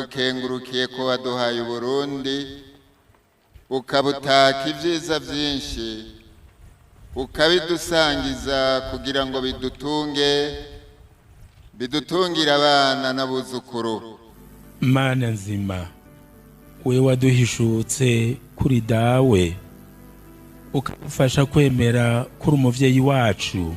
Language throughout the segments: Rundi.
Turagukengurukiye ko waduhaye Uburundi, ukabutaka ibyiza byinshi, ukabidusangiza kugira ngo bidutunge, bidutungire abana n'abuzukuru. Mana nzima, we waduhishutse kuri Dawe, ukadufasha kwemera kuri umuvyeyi wacu,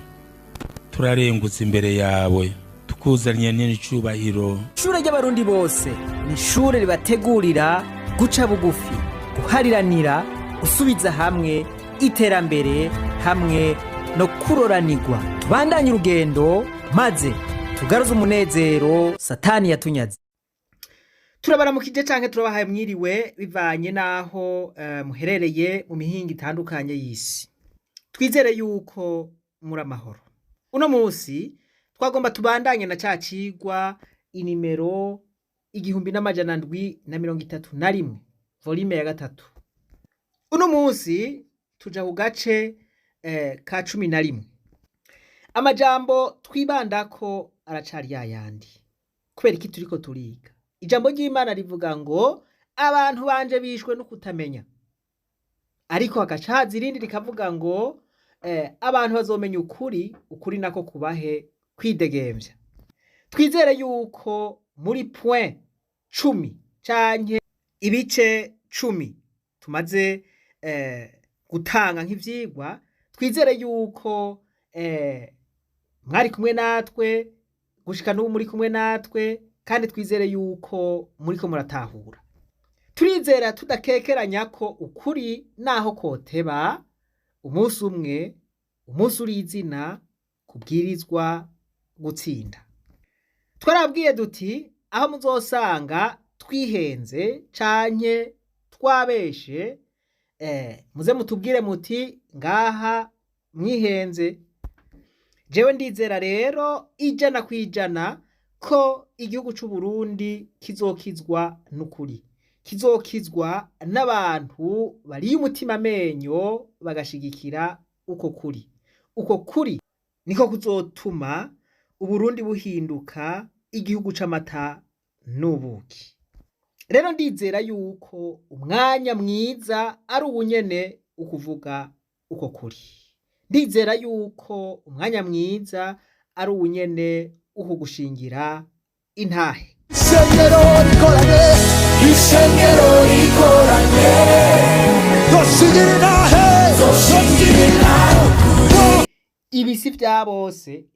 turarengutse imbere yawe tukuzaniye n'icubahiro. Ishure ry'Abarundi bose ni ishure ribategurira guca bugufi, guhariranira, gusubiza hamwe, iterambere hamwe no kuroranirwa. Tubandanye urugendo maze tugaruze umunezero Satani yatunyaze. Turabaramukije canke turabahaye mwiriwe, bivanye n'aho muherereye mu mihinga itandukanye y'isi. Twizere yuko muri amahoro. Uno musi twagomba tubandanye na ca cigwa inimero 1731, volume ya 3. Uno musi tuja ku gace ka 11. Amajambo twibandako aracari yayandi. Kubera iki turiko turiga? Ijambo ry'Imana rivuga ngo abantu banje bishwe no kutamenya. Ariko hagaca haza irindi rikavuga ngo abantu bazomenya ukuri, ukuri nako kubahe kwidegemvya. Twizere yuko muri point 10 canke ibice 10 tumaze gutanga nk'ivyigwa, twizere yuko mwari kumwe natwe gushika n'ubu, muri kumwe natwe, kandi twizere yuko muriko muratahura. Turizera tudakekeranya ko ukuri naho koteba, umunsi umwe, umunsi uri izina, kubwirizwa gutsinda. Twarabwiye duti aho muzosanga twihenze canke twabeshe, muze mutubwire muti ngaha mwihenze. Jewe ndizera rero 100% ko igihugu c'Uburundi kizokizwa n'ukuri, kizokizwa n'abantu bariye umutima amenyo bagashigikira uko kuri. Uko kuri niko kuzotuma Uburundi buhinduka igihugu c'amata n'ubuki. Rero ndizera yuko umwanya mwiza ari uwunyene ukuvuga uko kuri. Ndizera yuko umwanya mwiza ari uwunyene ukugushingira intahe. Ishengero rikoranye, ishengero rikoranye, doshigira intahe, doshigira intahe. Ibi si vya bose.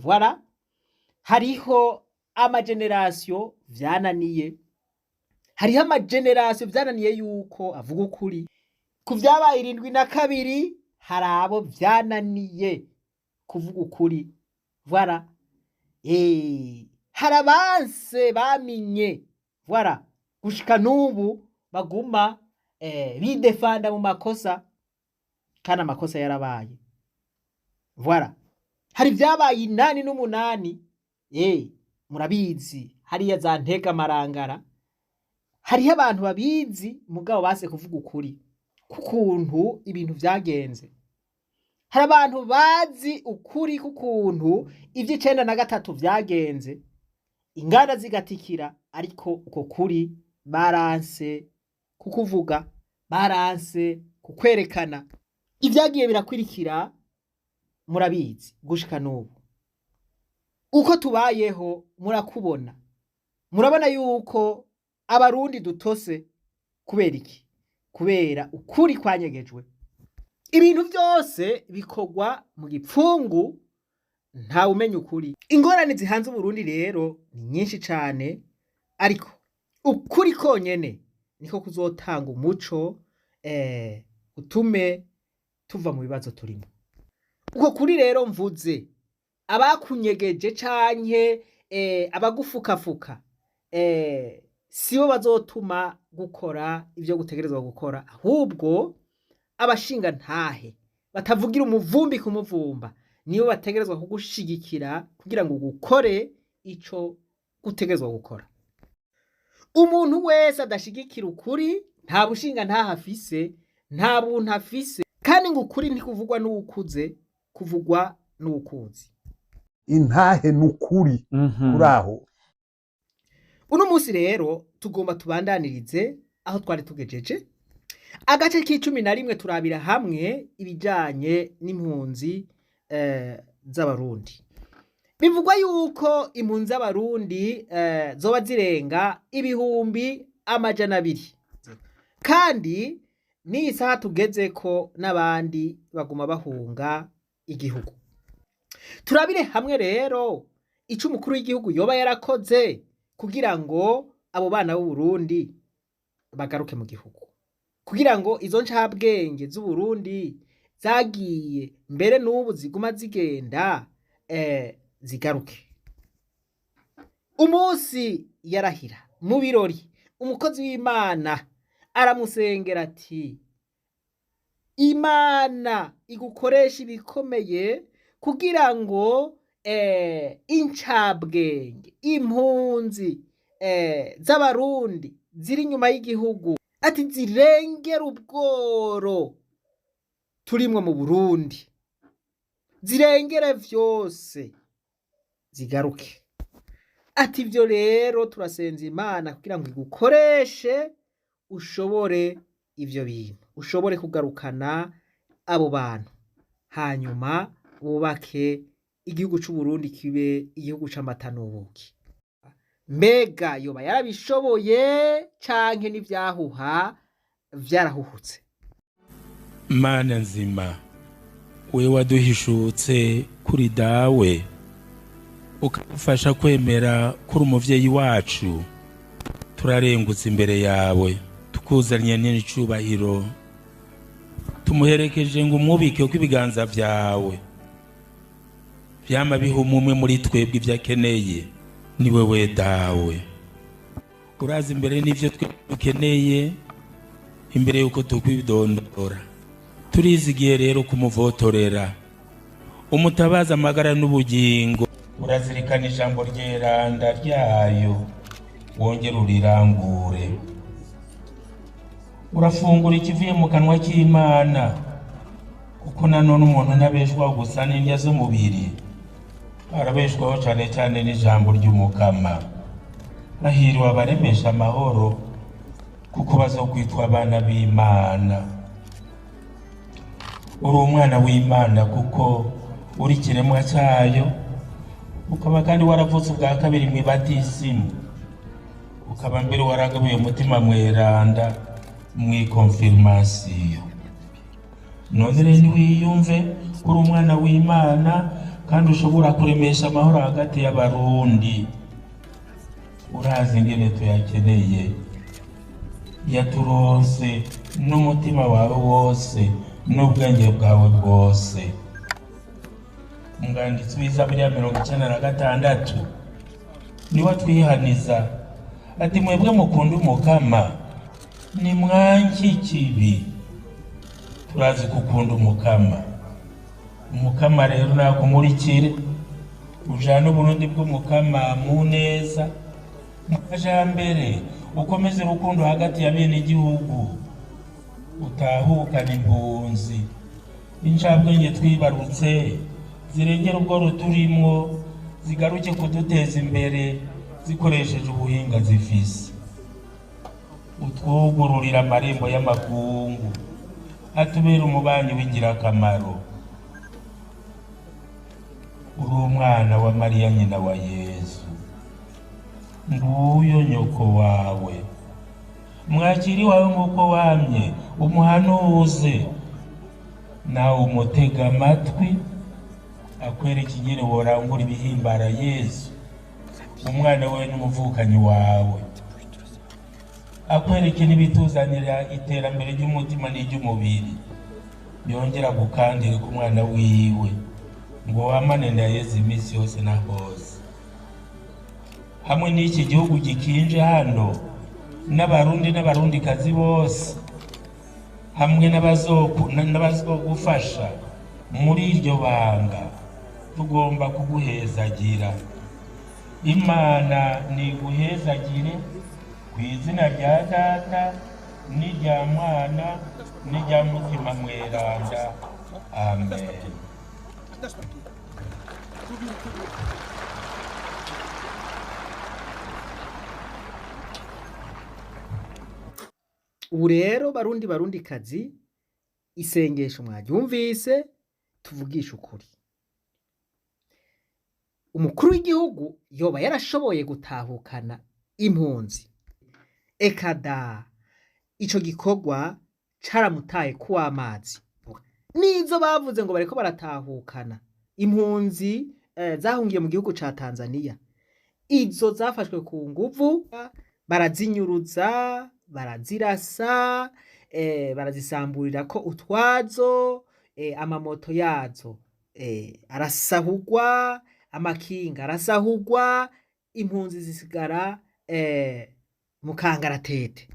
Voilà, hariho amagenerasiyo vyananiye, hariho amagenerasiyo vyananiye yuko avuga ukuri ku vyabaye 72. Hari abo vyananiye kuvuga ukuri. Voilà, hari abanse baminye. Voilà, gushika n'ubu baguma bidefanda mu makosa, kandi amakosa yarabaye. Voilà, hari ibyabaye 88, murabizi, hariya za Ntega, Marangara. Hariho abantu babizi mugabo base kuvuga ukuri k'ukuntu ibintu vyagenze. Hari abantu bazi ukuri k'ukuntu ivy'icenda na 3 vyagenze, inganda zigatikira, ariko uko kuri baranse kukuvuga, baranse kukwerekana. Ivyagiye birakwirikira murabizi. Gushika n'ubu uko tubayeho murakubona, murabona yuko Abarundi dutose. Kubera iki? Kubera ukuri kwanyegejwe. Ibintu byose bikorwa mu gipfungu, ntawe umenya ukuri. Ingorane zihanze Uburundi rero ni nyinshi cane, ariko ukuri konyene niko kuzotanga umuco utume tuva mu bibazo turimo. Uko kuri rero mvuze, abakunyegeje canke abagufukafuka sibo bazotuma gukora ivyo gutegerezwa gukora, ahubwo abashinga ntahe batavugira umuvumbi kumuvumba nibo bategerezwa kugushigikira kugira ngo gukore ico gutegerezwa gukora. Umuntu wese adashigikira ukuri nta bushinga ntahe afise, nta buntu afise. Kandi ngo ukuri ntikuvugwa n'uwukuze, kuvugwa n'uwukuzi. Intahe ni ukuri kuri aho. Uno munsi rero tugomba tubandanirize aho twari tugejeje agace k'11, turabira hamwe ibijanye n'impunzi z'Abarundi. Bivugwa yuko impunzi z'Abarundi zoba zirenga 200,000, kandi n'iyi saha tugezeko n'abandi baguma bahunga igihugu. Turabire hamwe rero ico umukuru w'igihugu yoba yarakoze kugira ngo abo bana b'Uburundi bagaruke mu gihugu, kugira ngo izo ncabwenge z'Uburundi zagiye mbere n'ubu ziguma zigenda zigaruke. Umunsi yarahira mu birori, umukozi w'Imana aramusengera ati: "Imana igukoresha ibikomeye kugira ngo incabwenge, impunzi z'Abarundi ziri inyuma y'igihugu, ati zirengera ubworo turimwo mu Burundi, zirengere vyose, zigaruke." Ati ivyo rero turasenza Imana kugira ngo igukoreshe ushobore ivyo bintu, ushobore kugarukana abo bantu, hanyuma bubake igihugu c'Uburundi kibe igihugu c'amata n'ubuki. Mbega yoba yarabishoboye canke n'ivyahuha vyarahuhutse? Mana nzima, we waduhishutse kuri Dawe, ukadufasha kwemera kuri umuvyeyi wacu, turarengutse imbere yawe tukuzanye n'icubahiro, tumuherekeje ngo umwubike ko ibiganza vyawe vyama biha umwe muri twebwe ivyo akeneye. Ni wewe Dawe urazi imbere n'ivyo twe dukeneye imbere yuko tukwidondora. Turizigiye rero kumuvotorera umutabaza amagara n'ubugingo. Urazirikana ijambo ryeranda ryayo, wongere urirangure. Urafungura ikivuye mu kanwa k'Imana, kuko nanone umuntu ntabeshwaho gusa n'indya z'umubiri, arabeshwaho cane cane n'ijambo ry'Umukama. Hahiriwe abaremesha amahoro, kuko bazokwitwa abana b'Imana. Uri umwana w'Imana kuko uri ikiremwa cyayo, ukaba kandi waravutse ubwa kabiri mw'ibatisimu, ukaba mbere waragabuye Umutima Mweranda mw'ikonfirmasiyo. None rero niwiyumve uri umwana w'Imana kandi ushobora kuremesha amahoro hagati y'Abarundi. Urazi ingene tuyakeneye, yaturonse n'umutima wawe wose n'ubwenge bwawe bwose. Umwanditsi w'Izaburi ya 96 niwe atwihaniza ati: "Mwebwe mukunda Umukama, nimwanke ikibi." Turazi gukunda Umukama. Umukama rero nakumurikire, ujane Uburundi bw'Umukama mu neza, mu majambere, ukomeze urukundo hagati ya bene igihugu, utahukana impunzi, incabwenge twibarutse zirengera ubworo turimwo, zigaruke kuduteza imbere zikoresheje ubuhinga zifise. Utwugururira amarembo y'amakungu, atubera umubanyi w'ingirakamaro. Uri umwana wa Mariya nyina wa Yezu, nguyo nyoko wawe. Mwakiri wawe nk'uko wamye umuhanuze, nawe umutega amatwi akwereka ingene worangura ibihimbara Yezu, umwana we n'umuvukanyi wawe, akwereke n'ibituzanira iterambere ry'umutima n'iry'umubiri. Yongera gukandira ku mwana wiwe ngo wamane na Yezu iminsi yose na hose, hamwe n'iki gihugu gikinje hano n'Abarundi n'Abarundikazi bose, hamwe n'abazogufasha muri iryo banga. Tugomba kuguhezagira. Imana niguhezagire ku izina rya Data n'irya Mwana n'irya Mutima Mweranda. Amen. Ubu rero, Barundi, Barundi kazi, isengesho mwaryumvise. Tuvugishe ukuri, umukuru w'igihugu yoba yarashoboye gutahukana impunzi? Eka da, ico gikorwa caramutaye kuw'amazi. Nizo bavuze ngo bariko baratahukana impunzi zahungiye mu gihugu ca Tanzania, izo zafashwe ku nguvu, barazinyuruza, barazirasa, barazisamburirako utwazo, amamoto yazo arasahurwa, amakinga arasahurwa, impunzi zisigara mu kangaratete.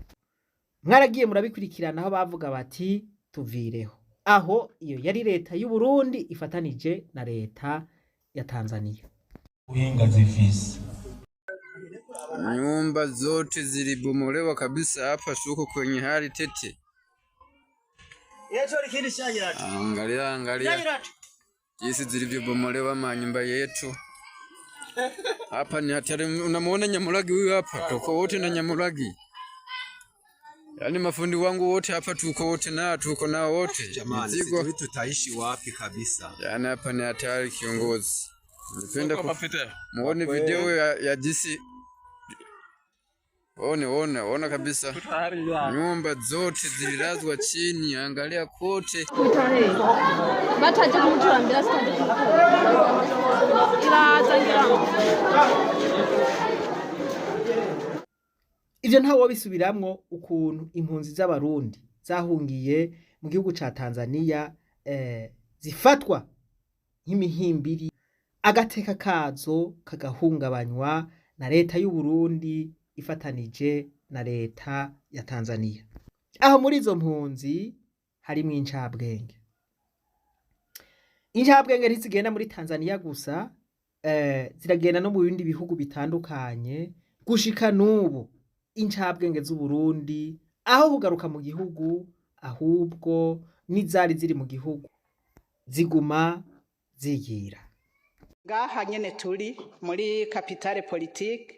Mwaragiye murabikurikirana aho bavuga bati tuvireho. Aho iyo yari leta y'u Burundi ifatanije na leta ya Tanzania. Buhinga zifise. Nyumba zote zilibomolewa kabisa, hapa tuko kwenye hali tete. Angalia, angalia jinsi zilivyobomolewa manyumba yetu. Hapa ni hatari. Unamuona Nyamuragi huyu hapa, tuko wote na Nyamuragi, yaani mafundi wangu wote hapa tuko wote na tuko nao wote. Jamani, Mizigo sijui tutaishi wapi kabisa. Yaani hapa ni hatari kiongozi. Nipenda muone video ya jinsi. One, one, ona kabisa nyumba zote zililazwa chini, angalia kote. Bataje kumuturambira sitaje iraza ngira ngo. Ivyo ntawe bisubiramwo, ukuntu impunzi z'Abarundi zahungiye mu gihugu ca Tanzania zifatwa nk'imihimbiri, agateka kazo kagahungabanywa na leta y'u Burundi ifatanije na leta ya Tanzania. Aho muri izo mpunzi harimwo incabwenge. Incabwenge ntizigenda muri Tanzania gusa, ziragenda no mu bindi bihugu bitandukanye. Gushika n'ubu incabwenge z'Uburundi aho kugaruka mu gihugu, ahubwo n'izari ziri mu gihugu ziguma zigira. Ngaha nyene turi muri capitale politique,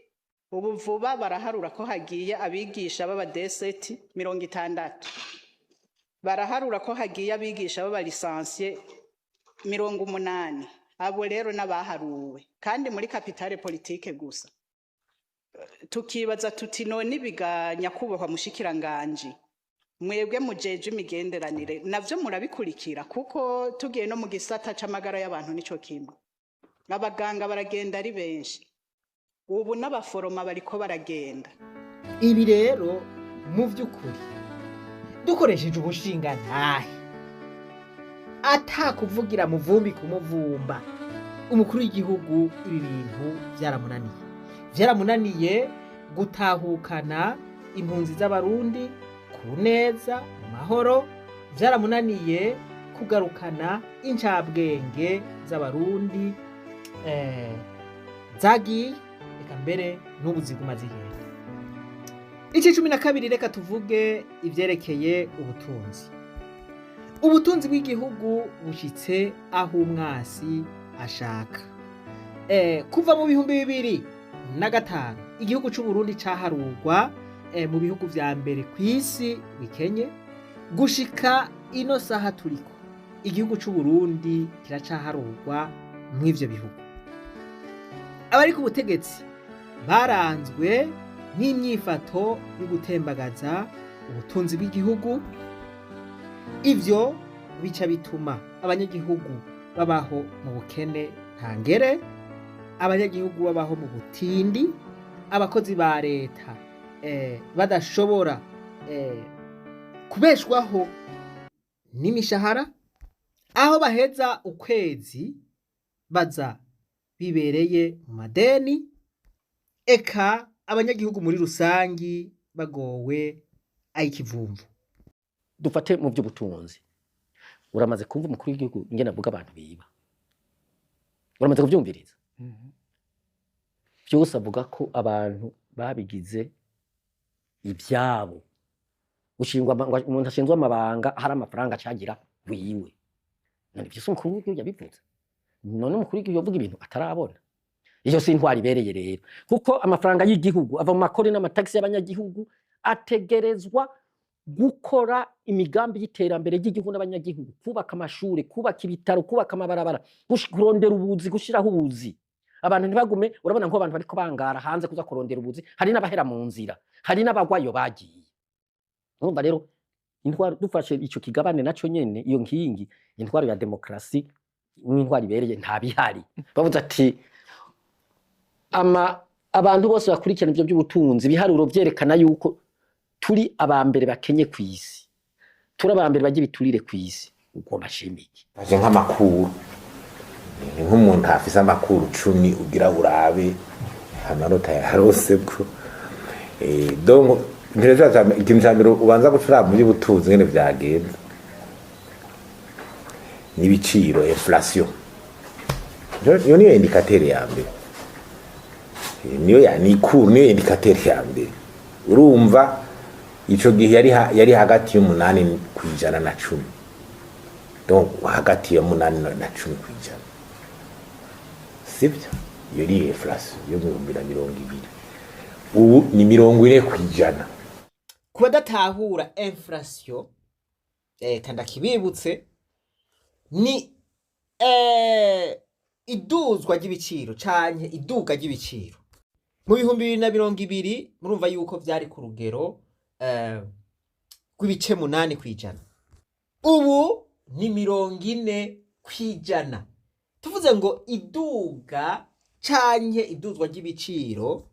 ubu vuba baraharura ko hagiye abigisha b'abadeseti 60, baraharura ko hagiye abigisha b'aba licenciés 80. Abo rero n'abaharuwe kandi muri capitale politique gusa. Tukibaza tuti: none ibiga, nyakubahwa mushikiranganji, mwebwe mujeje imigenderanire, navyo murabikurikira? Kuko tugiye no mu gisata c'amagara y'abantu, nico kimwe, abaganga baragenda ari benshi, ubu n'abaforoma bariko baragenda. Ibi rero mu vy'ukuri, dukoresheje ubushingantahe, ata kuvugira mu vumbi kumuvumba, umukuru w'igihugu ibi bintu vyaramunaniye. Vyaramunaniye gutahukana impunzi z'Abarundi ku neza, mu mahoro. Vyaramunaniye kugarukana incabwenge z'Abarundi zagiye, reka mbere n'ubu ziguma zigenda. Ici 12, reka tuvuge ivyerekeye ubutunzi. Ubutunzi bw'igihugu bushitse aho umwasi ashaka. Kuva mu 2005 igihugu c'u Burundi caharurwa mu bihugu vya mbere kw'isi bikenye. Gushika ino saha turiko, igihugu c'u Burundi kiracaharurwa mw'ivyo bihugu. Abari ku butegetsi baranzwe n'imyifato yo gutembagaza ubutunzi bw'igihugu. Ivyo bica bituma abanyagihugu babaho mu bukene ntangere, abanyagihugu babaho mu butindi, abakozi ba leta badashobora kubeshwaho n'imishahara, aho baheza ukwezi baza bibereye mu madeni, eka abanyagihugu muri rusangi bagowe ay'ikivumvu. Dufate mu by'ubutunzi, uramaze kumva umukuru w'igihugu ingene avuga abantu biba? Uramaze kuvyumviriza byose? Avuga ko abantu babigize ibyabo. Ushingwa umuntu ashinzwe amabanga, hari amafaranga acagira wiwe. None vyose umukuru w'igihugu yabivuze. None umukuru w'igihugu yavuga ibintu atarabona? Iyo si intwari ibereye rero, kuko amafaranga y'igihugu ava mu makori n'amatagisi y'abanyagihugu, ategerezwa Gukora imigambi y'iterambere ry'igihugu n'abanyagihugu, kubaka amashuri, kubaka ibitaro, kubaka amabarabara, kurondera ubuzi, gushiraho ubuzi, abantu ntibagume. Urabona nk'abantu bariko bangara hanze kuza kurondera ubuzi, hari n'abahera mu nzira, hari n'abagwayo bagiye. Urumva rero, intwaro, dufashe ico kigabane naco nyene, iyo nkingi, intwaro ya demokrasi n'intwaro ibereye ntabihari. Bavuze ati ama abantu bose bakurikirana ivyo by'ubutunzi, ibiharuro vyerekana yuko turi abambere bakenye kw'isi, turi abambere barya ibiturire kw'isi. Ugomba shimiki? Aje nk'amakuru, ni nk'umuntu afise amakuru 10, ugira urabe amanota yarose bwo. Donc ikintu ca mbere ubanza gucura mu by'ubutunzi ngene vyagenze n'ibiciro, inflation. Iyo niyo indicateur ya mbere. Niyo ya nikuru, niyo indicateur ya mbere. Urumva ico gihe yari hagati y'8% na 10, donc hagati ya 8 na 10%, sibyo? Iyo ni inflation yo mu 2020. Ubu ni 40%. Ku badatahura inflation, kanda kibibutse, ni iduzwa ry'ibiciro canke iduga ry'ibiciro. Mu 2020 murumva yuko vyari ku rugero rw'ibice 8%, ubu ni 40%. Tuvuze ngo iduga canke iduzwa ry'ibiciro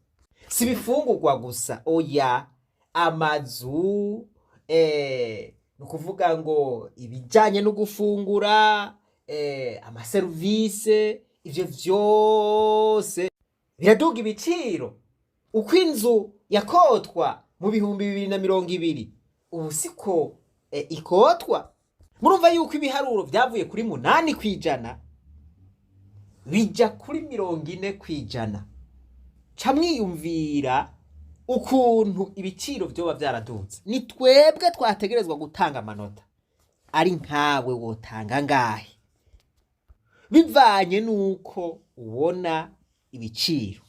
si ibifungurwa gusa, oya, amazu, ni ukuvuga ngo ibijanye no gufungura, amaserivise, ivyo vyose biraduga ibiciro. Uko inzu yakotwa mu 2020, ubu siko ikotwa. Murumva yuko ibiharuro vyavuye kuri 8% bija kuri 40%. Ca mwiyumvira ukuntu ibiciro vyoba vyaradutse. Ni twebwe twategerezwa gutanga amanota. Ari nkawe wotanga ngahe bivanye n'uko ubona ibiciro?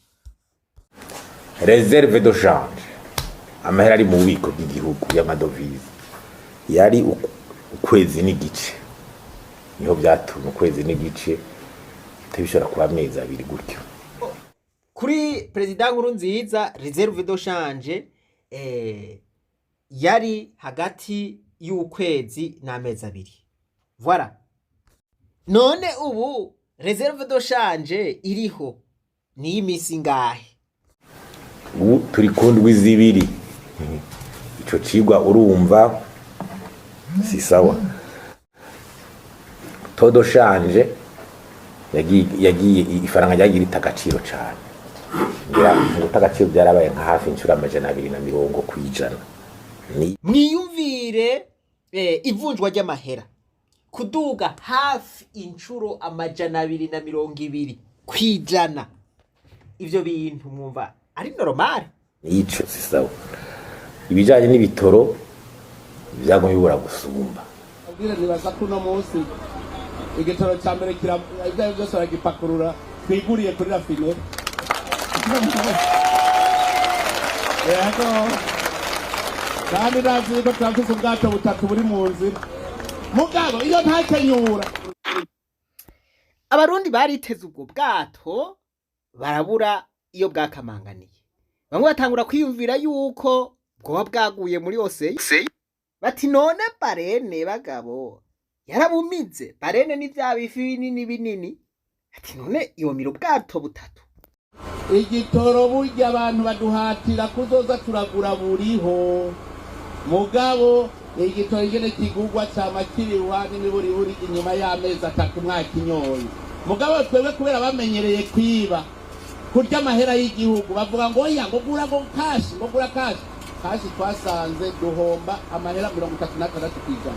Réserve de change, amahera ari mu bubiko bw'igihugu y'amadovize, yari ukwezi n'igice. Niho byatumye ukwezi n'igice bishobora kuba amezi 2 gutyo. Kuri perezida Nkurunziza, réserve de change yari hagati y'ukwezi n'amezi 2, voilà. None ubu réserve de change iriho ni y'imisi ingahe? Ubu turi ku ndwi 2. Ico cigwa urumva si sawa. Taux de change yagiye, ifaranga ryagiye rita agaciro cane. Ngira mu guta agaciro byarabaye nka hafi inshuro 220% ni Mwiyumvire, ivunjwa ry'amahera kuduga hafi inshuro 220%. Ivyo bintu mwumva ari normal? Ico si sawa. Ibijanye n'ibitoro vyagumye bibura gusumba. Abwira, nibaza ko uno munsi igitoro cya mbere ibyo ari byo byose baragipakurura, twiguriye kuri raffinerie. Yego, kandi ndazi yuko turafise ubwato butatu buri mu nzira, mugabo iyo ntakenyura. Abarundi bariteze ubwo bwato, barabura iyo bwakamanganiye. Bamwe batangura kwiyumvira yuko bwoba bwaguye muri océan, bati none baleine bagabo yarabumize? Baleine ni vya bifi binini binini. Ati none yomira ubwato butatu? Igitoro burya abantu baduhatira kuzoza turagura buriho, mugabo igitoro ingene kigurwa cama kiriwa n'imiburiburi inyuma y'amezi 3 mwakinyoye. Mugabo twebwe kubera bamenyereye kwiba, kurya amahera y'igihugu, bavuga ngo oya, ngo gura, ngo cash, ngo gura cash, cash. Twasanze duhomba amahera 36%.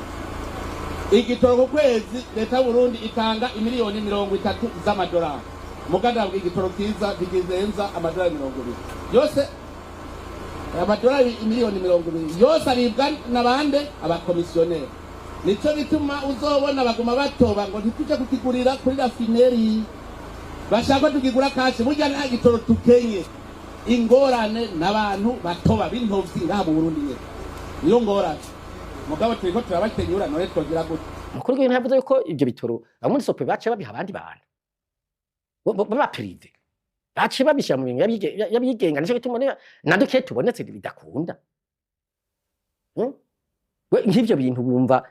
Igitoro ku kwezi leta y'Uburundi itanga imiliyoni 30 z'amadolari, muganda igitoro kiza ntikizenza amadolari 20 yose. Amadolari imiliyoni 20 yose aribwa n'abande? Abakomisiyoneri. Nico bituma uzobona baguma batoba ngo ntituje kukigurira kuri raffinerie, bashaka tukigura cash. Burya nta gitoro tukenye, ingorane n'abantu batoba b'intovyi ngaha mu Burundi nyene, niyo ngorane. Mugabo turiko turabakenyura, none twogira gute? Umukuru w'igihugu ntiyavuze yuko ibyo bitoro abo muri SOPEBU baciye babiha abandi bantu baba privé, baciye babishyira mu bintu y'abigenga. Nico gituma na duke tubonetse bidakunda. We nk'ivyo bintu bumva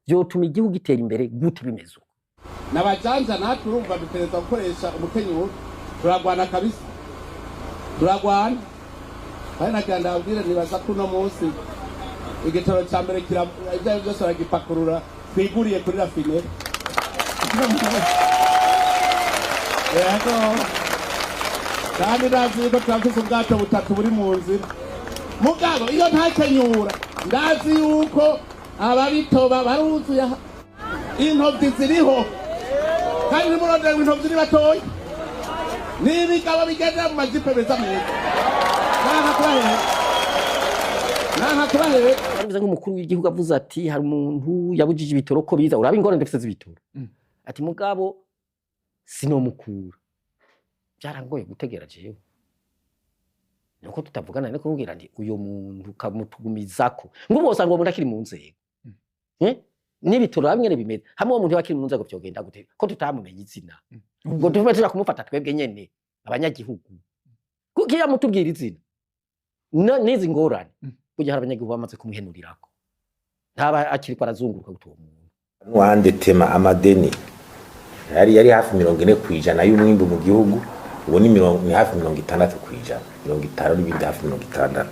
vyotuma igihugu gitera imbere gute bimeze uko? N'abajanja natwe, urumva dutegerezwa gukoresha umukenyuro. Turagwana kabisa, turagwana. Kandi nagira ndababwire, nibaza ko uno munsi igitoro ca mbere ibyo ari byo byose baragipakurura twiguriye kuri raffinerie. Yego, kandi ndazi yuko turafise ubwato butatu buri mu nzira. Mugabo iyo ntakenyura, ndazi yuko ababitoba baruzuye aha. Intovyi ziriho, kandi nimurondera ngo intovyi ni batoya, n'ibigabo bigendera mu majipe meza meza. Nanka kubahera, nanka kubahera. Baravuze nk'umukuru w'igihugu avuze ati hari umuntu yabujije ibitoro ko biza, uraba ingorane dufise z'ibitoro, ati mugabo sinomukura, byarangoye gutegera jewe. Nuko tutavugana, no kumubwira nti uyo muntu kamutugumizako ngo bose ngo umuntu akiri mu nzego. Eh? N'ibitoro hamwe bimeze hamwe, uwo muntu akiri mu nzego vyogenda gute ko tutamumenye izina, ngo tuve tuja kumufata twebwe nyene abanyagihugu, kuko iyo amutubwira izina n'izi ngorane, burya hari abanyagihugu bamaze kumuhenurirako, ntaba akiriko arazunguruka guta uwo muntu. Wandetema amadeni yari hafi 40% y'umwimbu mu gihugu, ubu ni hafi 60%, 50 n'ibindi, hafi 60.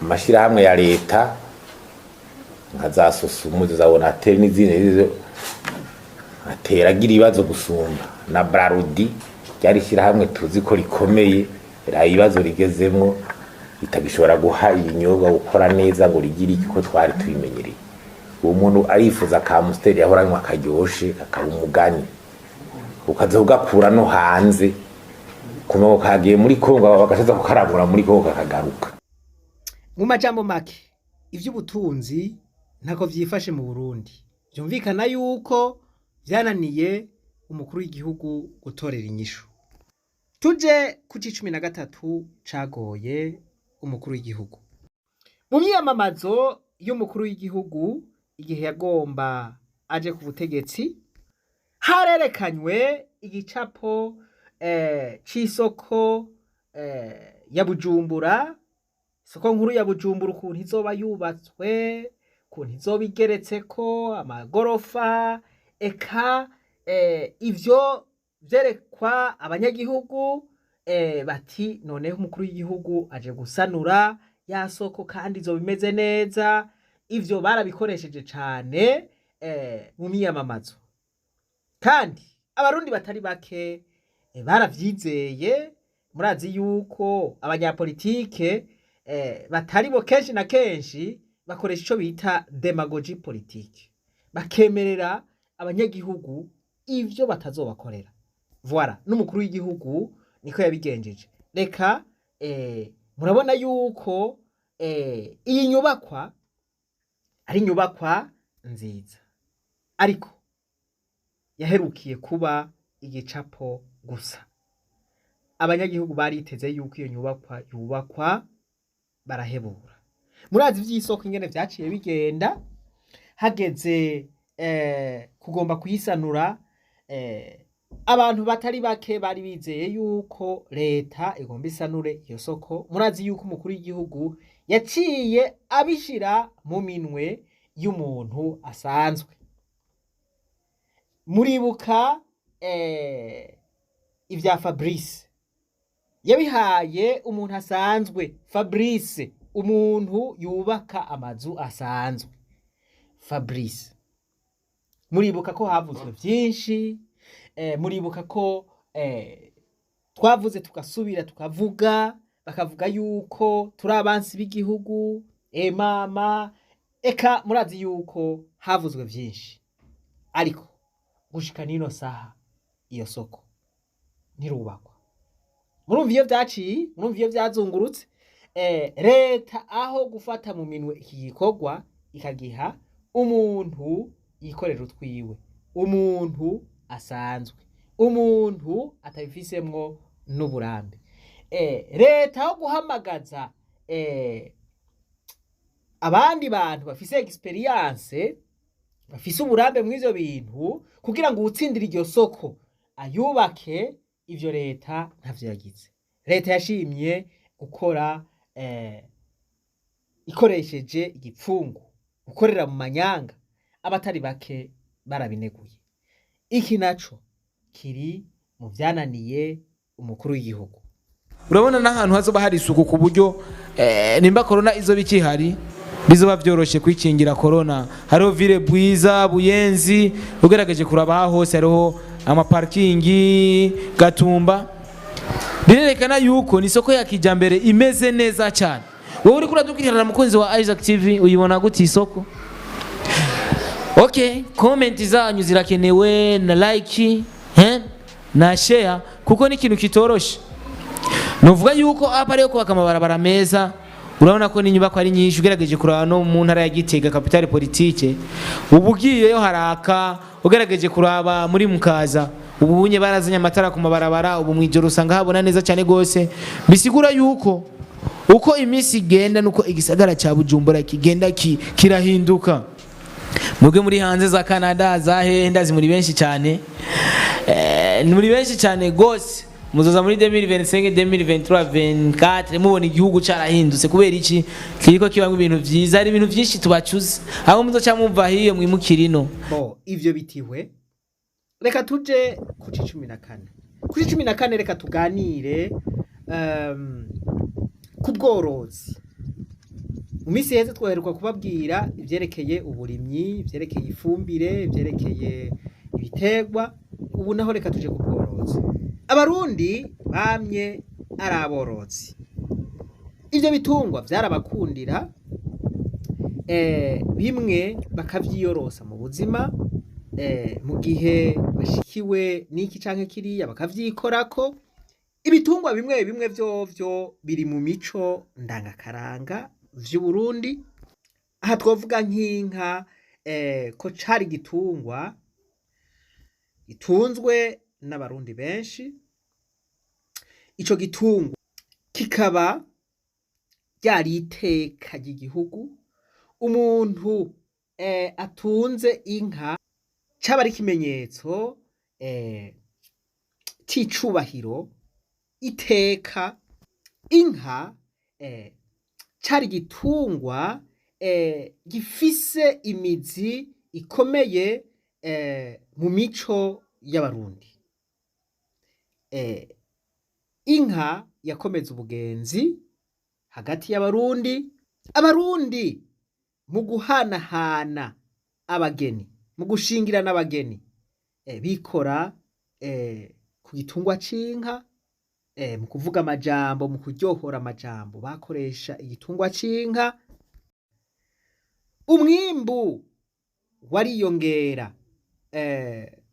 Amashirahamwe ya leta nka za SOSUMO, za ONATEL n'izindi nizo atera agira ibibazo gusumba. Na Brarudi ryari ishyirahamwe tuzi ko rikomeye, rya ibibazo rigezemwo ritagishobora guha ibinyobwa, gukora neza ngo rigire iki ko twari tubimenyereye. Uwo muntu arifuza ka Amstel yahora anywa karyoshe, kakaba umugani, ukaza ugakura no hanze kuma kagiye muri Kongo, bagacaza kukarangura muri Kongo kakagaruka. Mu majambo make, ivy'ubutunzi ntako vyifashe mu Burundi. Vyumvikana yuko vyananiye umukuru w'igihugu gutorera inyishu. Tuje ku 13 cagoye umukuru w'igihugu mu myiyamamazo y'umukuru w'igihugu. Igihe yagomba aje ku butegetsi, harerekanywe igicapo c'isoko ya Bujumbura, isoko nkuru ya Bujumbura, ukuntu izoba yubatswe, ukuntu izoba igeretseko amagorofa, eka ivyo vyerekwa abanyagihugu, bati noneho umukuru w'igihugu aje gusanura ya soko kandi izoba imeze neza. Ivyo barabikoresheje cane mu myiyamamazo, kandi abarundi batari bake baravyizeye. Murazi yuko abanyapolitike batari bo kenshi na kenshi bakoresha ico bita démagogie politique, bakemerera abanyagihugu ivyo batazobakorera. Voilà, n'umukuru w'igihugu niko yabigenjeje. Reka murabona yuko iyi nyubakwa ari inyubakwa nziza, ariko yaherukiye kuba igicapo gusa. Abanyagihugu bariteze yuko iyo nyubakwa yubakwa, barahebura. Murazi ivy'isoko ingene vyaciye bigenda hageze kugomba kuyisanura. Abantu batari bake bari bizeye yuko leta igomba isanure iyo soko. Murazi yuko umukuru w'igihugu yaciye abishira mu minwe y'umuntu asanzwe. Muribuka ivya Fabrice, yabihaye umuntu asanzwe Fabrice, umuntu yubaka amazu asanzwe Fabrice. Muribuka ko havuzwe vyinshi, muribuka ko twavuze tugasubira tukavuga, bakavuga yuko turi abansi b'igihugu, mama, eka murazi yuko havuzwe vyinshi, ariko gushika n'ino saha iyo soko ntirubakwa. Murumva iyo vyaciye, murumva iyo vyazungurutse. Leta aho gufata mu minwe iki gikorwa ikagiha umuntu yikorera utwiwe, umuntu asanzwe, umuntu atabifisemwo n'uburambe, leta aho guhamagaza Abandi bantu bafise experience, bafise uburambe mw'ivyo bintu, kugira ngo uwutsindire iryo soko ayubake. Ivyo leta ntavyo yagize. Leta yashimye gukora ikoresheje igipfungu, gukorera mu manyanga. Abatari bake barabineguye. Iki naco kiri mu vyananiye umukuru w'igihugu. Urabona n'ahantu hazoba hari isuku, ku buryo nimba corona izoba ikihari, bizoba vyoroshe kwikingira corona. Hariho ville Bwiza, Buyenzi, ugerageje kuraba aha hose hariho amaparkingi. Gatumba birerekana yuko ni isoko ya kijambere imeze neza cyane. Wowe uriko uradukurikirana, mukunzi wa Isaac TV, uyibona gute isoko? Okay, comment zanyu zirakenewe na like na share, kuko ni ikintu kitoroshe. Nuvuga yuko apa ariyo kubaka amabarabara meza. Urabona ko n'inyubako ari nyinshi. Ugerageje kuraba no mu ntara ya Gitega, capitale politique, ubu ugiyeyo haraka. Ugerageje kuraba muri Mukaza, ubu unye barazanye amatara ku mabarabara, ubu mwijoro usanga habona neza cyane gose. Bisigura yuko uko iminsi igenda nuko igisagara cya Bujumbura kigenda kirahinduka. Mwebwe muri hanze za Canada, za hehe, ndazi muri benshi cyane, muri benshi cyane gose. Muzoza muri 2025, 2023, 24 mubona igihugu carahindutse. Kubera iki? Kiriko kibamwo ibintu vyiza, hari ibintu vyinshi tubacuze aho muzoca muva hiyo mwimukira ino. Bo ivyo bitihwe, reka tuje ku 14. Kuri 14, reka tuganire ku bworozi. Mu minsi iheze twoheruka kubabwira ivyerekeye uburimyi, ivyerekeye ifumbire, ivyerekeye ibiterwa. Ubu naho reka tuje ku bworozi. Abarundi bamye ari aborozi. Ivyo bitungwa vyarabakundira, bimwe bakavyiyorosa mu buzima, mu gihe bashikiwe n'iki canke kiriya bakavyikorako. Ibitungwa bimwe bimwe vyovyo biri mu mico ndangakaranga vy'Uburundi. Aha twovuga nk'inka, ko cari igitungwa gitunzwe n'Abarundi benshi. Ico gitungwa kikaba ryari iteka ry'igihugu. Umuntu atunze inka caba ari ikimenyetso c'icubahiro, iteka. Inka cari igitungwa gifise imizi ikomeye mu mico y'Abarundi. Inka yakomeza ubugenzi hagati y'Abarundi. Abarundi mu guhanahana abageni, mu gushingirana abageni, bikora ku gitungwa c'inka. Mu kuvuga amajambo, mu kuryohora amajambo, bakoresha igitungwa c'inka. Umwimbu wariyongera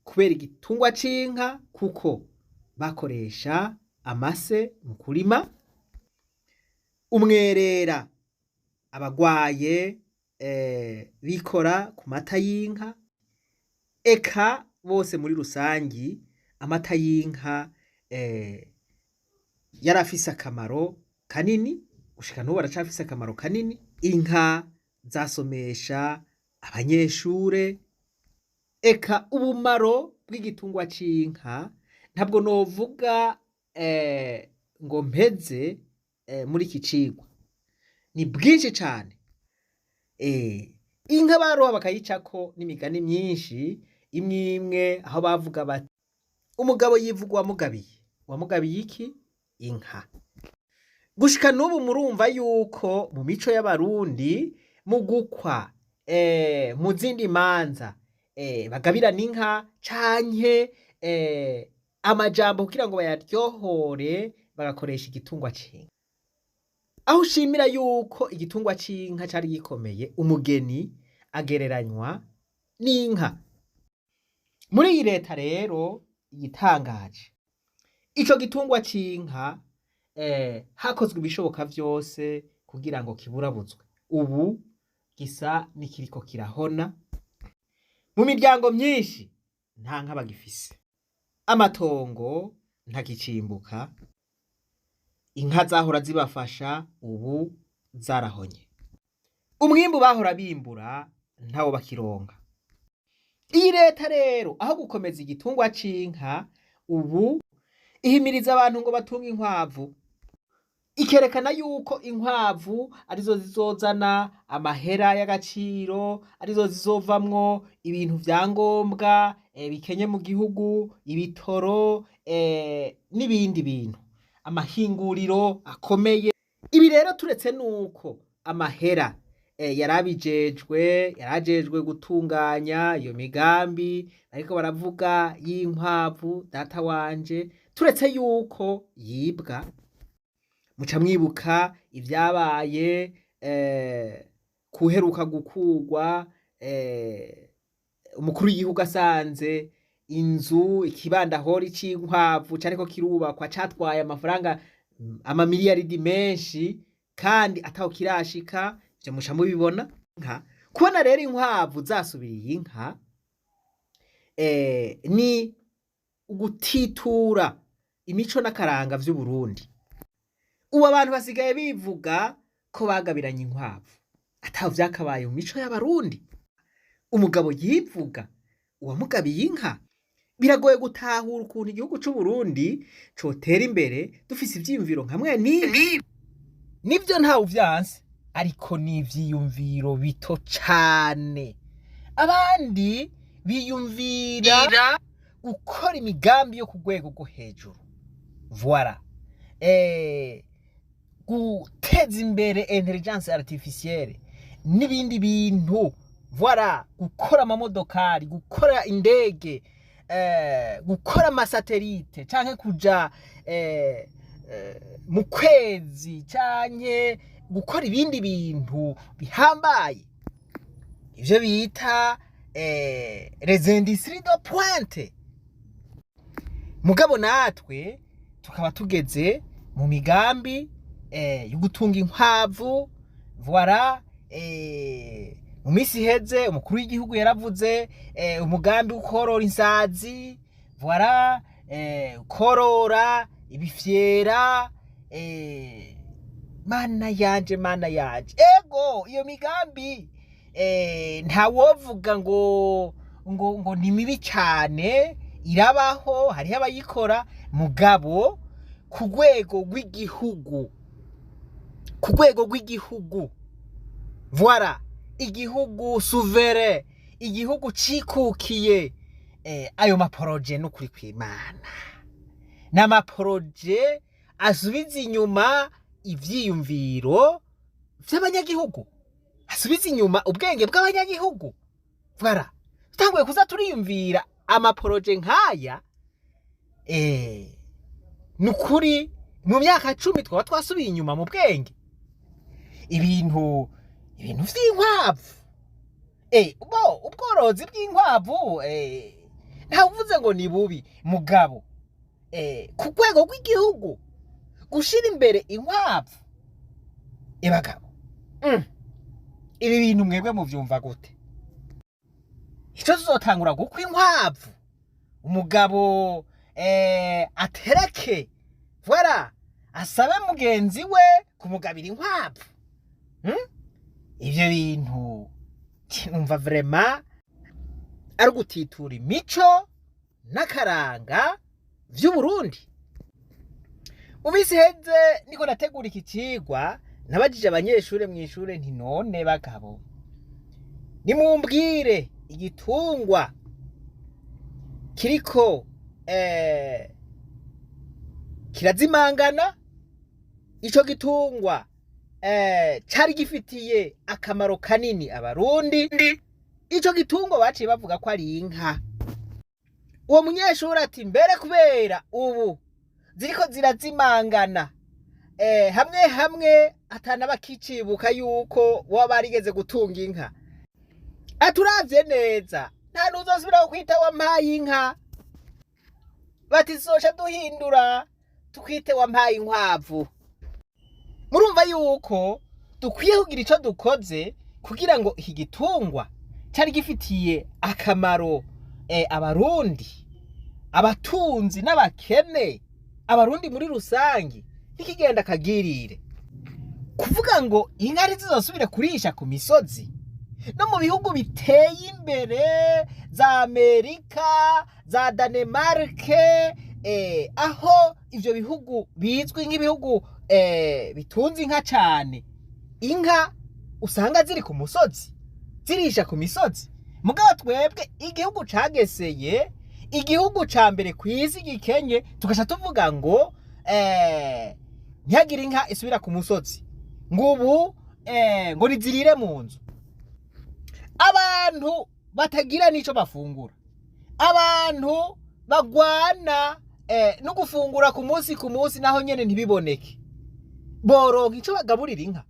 kubera igitungwa c'inka, kuko bakoresha amase mu kurima. Umwerera, abagwaye bikora ku mata y'inka. Eka bose muri rusangi amata y'inka yari afise akamaro kanini, gushika n'ubu aracafise akamaro kanini. Inka zasomesha abanyeshure. Eka ubumaro bw'igitungwa c'inka ntabwo novuga ngo mpeze muri iki cigwa, ni bwinshi cane. Inka baroha bakayicako n'imigani myinshi imwe imwe, aho bavuga bati: "Umugabo yivuga uwamugabiye." Uwamugabiye iki? Inka. Gushika n'ubu murumva yuko mu mico y'Abarundi, mu gukwa, mu zindi manza, bagabirana inka canke amajambo kugira ngo bayaryohore bagakoresha igitungwa c'inka. Aho ushimira yuko igitungwa c'inka cari gikomeye, umugeni agereranywa n'inka. Muri iyi leta rero, igitangaje, ico gitungwa c'inka hakozwe ibishoboka vyose kugira ngo kiburabuzwe. Ubu gisa n'ikiriko kirahona. Mu miryango myinshi nta nka bagifise, amatongo ntakicimbuka, inka zahora zibafasha ubu zarahonye. Umwimbu bahora bimbura ntawo bakironka. Iyi leta rero aho gukomeza igitungwa c'inka, ubu ihimiriza abantu ngo batunge inkwavu, ikerekana yuko inkwavu arizo zizozana amahera y'agaciro, arizo zizovamwo ibintu vya ngombwa bikenye mu gihugu, ibitoro n'ibindi bintu, amahinguriro akomeye. Ibi rero turetse nuko amahera yarabijejwe, yarajejwe gutunganya iyo migambi ariko baravuga y'inkwavu, data wanje, turetse yuko yibwa. Muca mwibuka ibyabaye kuheruka gukurwa umukuru w'igihugu asanze inzu ikibandahori c'inkwavu cariko kirubakwa catwaye amafaranga amamiliyaridi menshi kandi ataho kirashika. Ivyo muca mubibona. Nka kubona rero inkwavu zasubiriye inka ni ugutitura imico n'akaranga vy'Uburundi. Ubu abantu basigaye bivuga ko bagabiranye inkwavu, ataho vyakabaye mu mico y'Abarundi. Umugabo yivuga uwamugabiye inka. Biragoye gutahura ukuntu igihugu c'Uburundi cotera imbere dufise ivyiyumviro nka mwene nivyo. Ntawe uvyanse, ariko ni ivyiyumviro bito cane. Abandi biyumvira gukora imigambi yo ku rwego rwo hejuru, voilà, guteza imbere intelligence artificielle n'ibindi bintu, voilà, gukora amamodokari, gukora indege, gukora amasatelite canke kuja mu kwezi, canke gukora ibindi bintu bihambaye, ivyo bita les industries de pointe. Mugabo natwe tukaba tugeze mu migambi yo gutunga inkwavu, voilà. Mu minsi iheze umukuru w'igihugu yaravuze umugambi wo korora insazi, voilà, korora ibifyera. Mana yanje, mana yanje! Ego, iyo migambi ntawovuga ngo ni mibi cyane, irabaho, hariho abayikora. Mugabo ku rwego rw'igihugu, ku rwego rw'igihugu, voilà, igihugu souverain, igihugu cikukiye, ayo maprojets n'ukuri kw'Imana ni amaprojets asubiza inyuma ivyiyumviro vy'abanyagihugu, asubiza inyuma ubwenge bw'abanyagihugu. Voilà, tutanguye kuza turiyumvira amaprojets nk'aya, ni ukuri mu myaka 10 twaba twasubiye inyuma mu bwenge. Ibintu vy'inkwavu, bo ubworozi bw'inkwavu, ntawuvuze ngo ni bubi. Mugabo ku rwego rw'igihugu gushira imbere inkwavu, bagabo, ibi bintu mwebwe muvyumva gute? Ico tuzotangura gukwa inkwavu, umugabo atereke, voilà, asabe mugenzi we kumugabira inkwavu? Ivyo bintu numva vraiment ari ugutitura imico n'akaranga vy'Uburundi. Mu minsi iheze niko nategura iki cigwa, nabajije abanyeshure mw'ishure nti: "None bagabo, nimumbwire igitungwa kiriko kirazimangana, ico gitungwa cari gifitiye akamaro kanini Abarundi." Ico gitungwa baciye bavuga ko ari inka. Uwo munyeshuri ati: "Mbere kubera ubu ziriko zirazimangana, hamwe hamwe atana bakicibuka yuko boba barigeze gutunga inka." Aturavye neza, nta n'uzosubira kwita wampaye inka. Bati: "Zoca duhindura tukwite wampaye inkwavu." Murumva yuko dukwiye kugira ico dukoze kugira ngo iki gitungwa cari gifitiye akamaro Abarundi, abatunzi n'abakene, Abarundi muri rusangi, ntikigenda kagirire. Kuvuga ngo inka ntizizosubire kurisha ku misozi, no mu bihugu biteye imbere za Amerika, za Danemarke, aho ivyo bihugu bizwi nk'ibihugu bitunze inka cane, inka usanga ziri ku musozi, zirisha ku misozi. Mugabo twebwe igihugu cageseye, igihugu ca mbere kw'isi gikenye, tugaca tuvuga ngo ntihagire inka isubira ku musozi, ngo ubu ngo nizirire mu nzu. Abantu batagira n'ico bafungura, abantu bagwana no gufungura ku munsi ku munsi, naho nyene ntibiboneke, boronka ico bagaburira inka?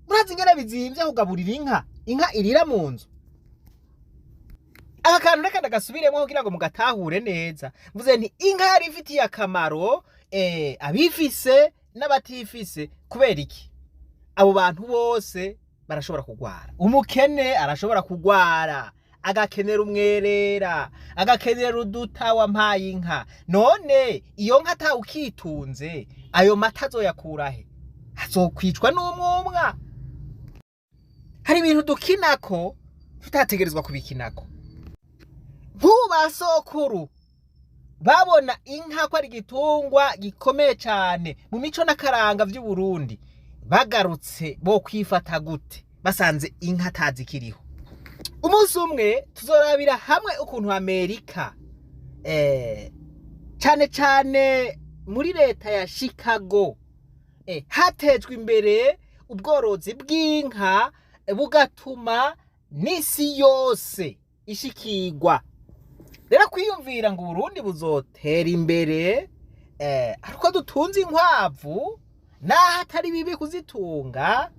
Murazi ingene bizimvye kugaburira inka, inka irira mu nzu? Aka kantu reka ndagasubiremo kugira ngo mugatahure neza. Mvuze nti inka yari ifitiye akamaro abifise n'abatifise. Kubera iki? Abo bantu bose barashobora kugwara. Umukene arashobora kugwara agakenera umwerera, agakenera uduta wampaye inka. None iyo nka atawukitunze, ayo mata azoyakurahe? Azokwicwa n'umwumwa. Hari ibintu dukinako tutategerezwa kubikinako. Nk'ubu ba sokuru babona inka ko ari igitungwa gikomeye cyane mu mico n'akaranga vy'Uburundi, bagarutse bo kwifata gute basanze inka atazikiriho? Umunsi umwe tuzorabira hamwe ukuntu Amerika, cane cane muri leta ya Chicago, hatejwe imbere ubworozi bw'inka, bugatuma n'isi yose ishikirwa. Rero kwiyumvira ngo Uburundi buzotera imbere ariko dutunze inkwavu, naho atari bibi kuzitunga,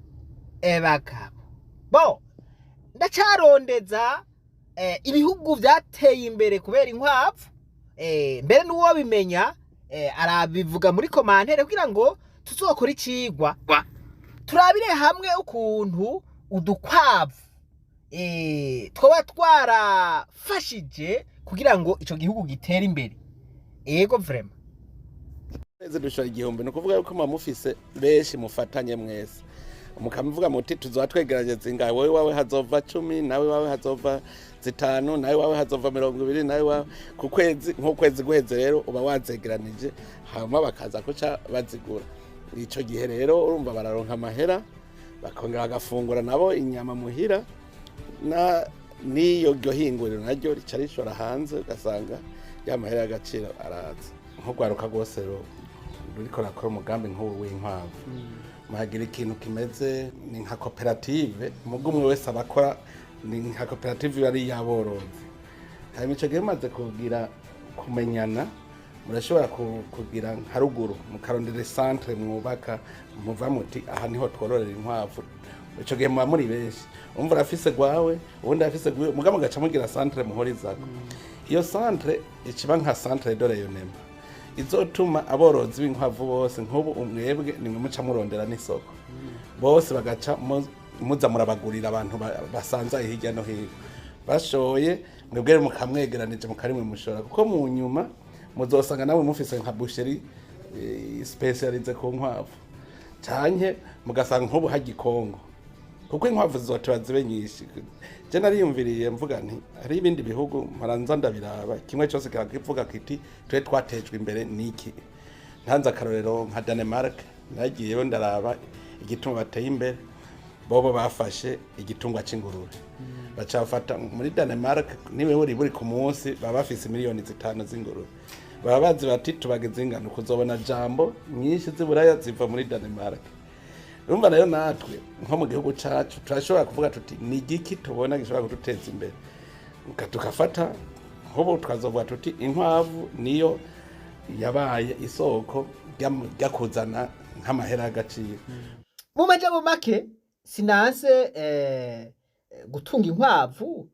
bagabo bo ndacarondeza ibihugu vyateye imbere kubera inkwavu. Mbere n'uwo bimenya arabivuga muri commentaire kugira ngo tuzokore icigwa, turabire hamwe ukuntu udukwavu twoba twarafashije kugira ngo ico gihugu gitere imbere. Ego, vraiment. Kwezi dushora 1000. Ni ukuvuga yuko muba mufise benshi mufatanye mwese, mukamuvuga muti tuzoba twegeranye zingahe? Wowe wawe hazova 10, nawe wawe hazova 5, nawe wawe hazova 20, nawe wawe ku kwezi. Nk'ukwezi guheze rero uba wazegeranije, hanyuma bakaza kuca bazigura. Ico gihe rero urumva bararonka amahera, bakongera bagafungura nabo inyama muhira, na n'iyo ryo hinguriro naryo rica rishora hanze, ugasanga ya mahera y'agaciro araza. Nk'urwaruka rwose ruriko rakora umugambi nk'ubu w'inkwavu, muhagira ikintu kimeze ni nka koperative, mugo umwe wese abakora ni nka koperative iba ari iy'aborozi. Hanyuma ico gihe mumaze kugira kumenyana, murashobora kugira nka ruguru mukarondera centre mwubaka, muva muti aha niho twororera inkwavu. Ico gihe muba muri benshi, umva urafise gwawe, uwundi arafise gwiwe, mugabo mugaca mugira centre muhurizako. Iyo centre ikiba nka centre de rayonnement izotuma aborozi b'inkwavu bose, nk'ubu umwebwe nimwe muca murondera n'isoko, bose bagaca muza murabagurira abantu basanzaye hirya no hino bashoye, mwebwe rero mukamwegeranije mukarimwe mushora, kuko mu nyuma muzosanga nawe mufise nka boucherie spécialisée ku nkwavu, canke mugasanga nk'ubu harya i Kongo, kuko inkwavu zizoteba zibe nyinshi. Je nariyumviriye mvuga nti hari ibindi bihugu mparanza ndabiraba, kimwe cyose kirakivuga kiti twe twatejwe imbere niki. Ntanze akarorero nka Danemark, nagiyeyo ndaraba igituma bateye imbere. Bobo bafashe igitungwa c'ingurube, baca bafata muri Danemark niwe buri ku munsi baba bafise miliyoni 5 z'ingurube. Baba bazi bati tubageze ingano kuzobona jambo nyinshi z'iburaya ziva muri Danemark. Urumva rero natwe nko mu gihugu cacu turashobora kuvuga tuti ni igiki tubona gishobora kuduteza imbere? Tukafata nk'ubu tukazovuga tuti inkwavu niyo yabaye isoko rya kuzana nk'amahera y'agaciro. Mu majambo make, sinanse gutunga inkwavu,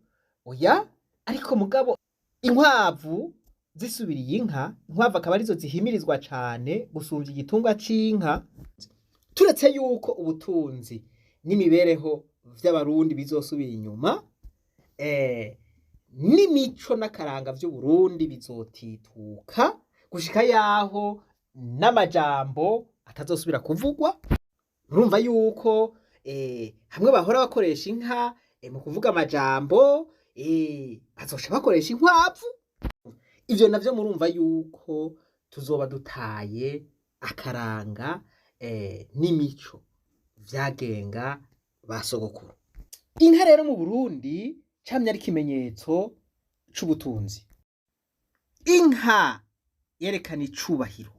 oya, ariko mugabo inkwavu zisubiriye inka, inkwavu akaba arizo zihimirizwa cane gusumvya igitungwa c'inka, turetse yuko ubutunzi n'imibereho vy'Abarundi bizosubira inyuma, n'imico n'akaranga vy'Uburundi bizotituka gushika yaho n'amajambo atazosubira kuvugwa. Murumva yuko hamwe bahora bakoresha inka mu kuvuga amajambo, bazoca bakoresha inkwavu. Ivyo navyo murumva yuko tuzoba dutaye akaranga n'imico vyagenga ba sogokuru. Inka rero mu Burundi camye ari ikimenyetso c'ubutunzi. Inka yerekana icubahiro.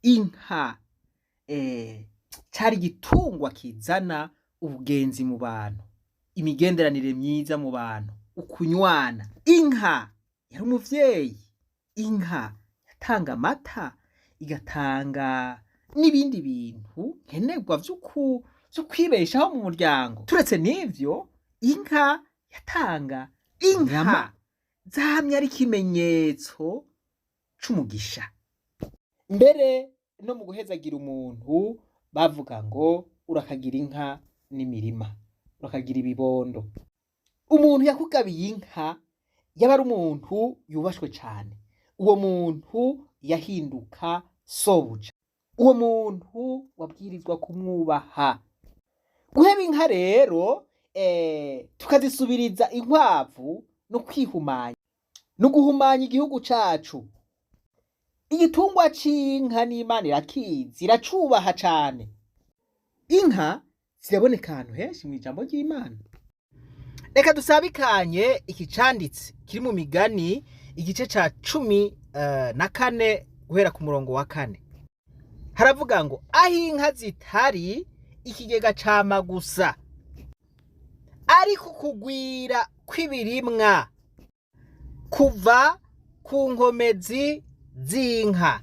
Inka cari igitungwa kizana ubugenzi mu bantu, imigenderanire myiza mu bantu, ukunywana. Inka yari umuvyeyi. Inka yatanga amata, igatanga n'ibindi bintu nkenerwa vyo kwibeshaho mu muryango. Turetse n'ivyo, inka yatanga inyama zamye ari ikimenyetso c'umugisha. Mbere no mu guhezagira umuntu bavuga ngo urakagira inka n'imirima, urakagira ibibondo. Umuntu yakugabiye inka yaba ari umuntu yubashwe cane. Uwo muntu yahinduka sobuja. Uwo muntu wabwirizwa kumwubaha. Guheba inka rero tukazisubiriza inkwavu no kwihumanya, no guhumanya igihugu cacu. Igitungwa c'inka n'Imana irakizi, iracubaha cane. Inka ziraboneka ahantu henshi mw'ijambo ry'Imana. Reka dusabikanye iki canditse kiri mu migani igice ca 14 guhera ku murongo wa 4. Haravuga ngo aho inka zitari ikigega cama gusa, ariko kugwira kw'ibirimwa kuva ku nkomezi z'inka.